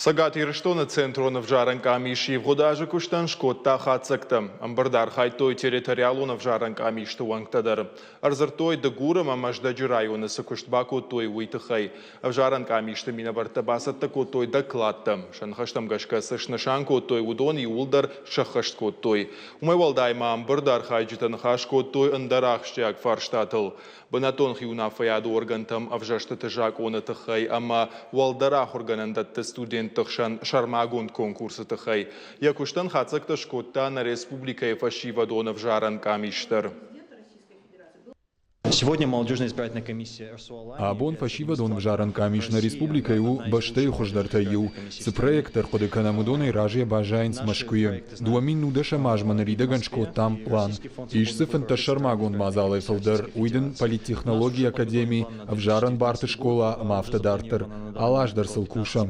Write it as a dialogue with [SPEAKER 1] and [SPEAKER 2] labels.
[SPEAKER 1] Цӕгат Ирыстоны Центрон ӕвзарӕн къамис ивгъуыд азы куыстӕн скодта хатдзӕгтӕ. Ӕмбырды архайдтой территориалон ӕвзарӕн къамисты уӕнгтӕ дӕр. Ӕрдзырдтой, Дыгур ӕмӕ Мӕздӕджы районы цы куыст бакодтой, уый тыххӕй. Ӕвзарӕн къамисты минӕвӕрттӕ бацӕттӕ кодтой докладтӕ. Сӕ ныхӕстӕм гӕсгӕ цы снысан кодтой, уыдон иууылдӕр сӕххӕст кодтой. Уымӕй уӕлдай ма ӕмбырды архайджытӕ ныхас кодтой ӕндӕр ахсджиаг фарстатыл. Бынӕттон хиуынаффӕйады оргӕнтӕм ӕвзӕрстыты закъоны тыххӕй ӕмӕ уӕлдӕр ахуыргӕнӕндӕтты студентты хсӕн сӕрмагонд конкурсы тыххӕй. Йӕ куыстӕн хатдзӕгтӕ скодта нӕ республикӕйы фӕсивӕдон ӕвзарӕн къамис дӕр.
[SPEAKER 2] Абон фӕсивӕдон ӕвзарӕн къамис нӕ республикӕйы у бӕстӕйы хуыздӕртӕй иу. Цы проект ӕрхъуыды кӕнӕм, уыдонӕй разыйӕ баззайынц Мӕскуыйы. 2010 азмӕ ныридӕгӕн скодтам пълан. Ис дзы 15 сӕрмагонд мадзалӕй фылдӕр, уый дын политтехнологийы академи, ӕвзарӕн барты скъола ӕмӕ афтӕ дарддӕр. Алы аз дӕр сыл кусӕм.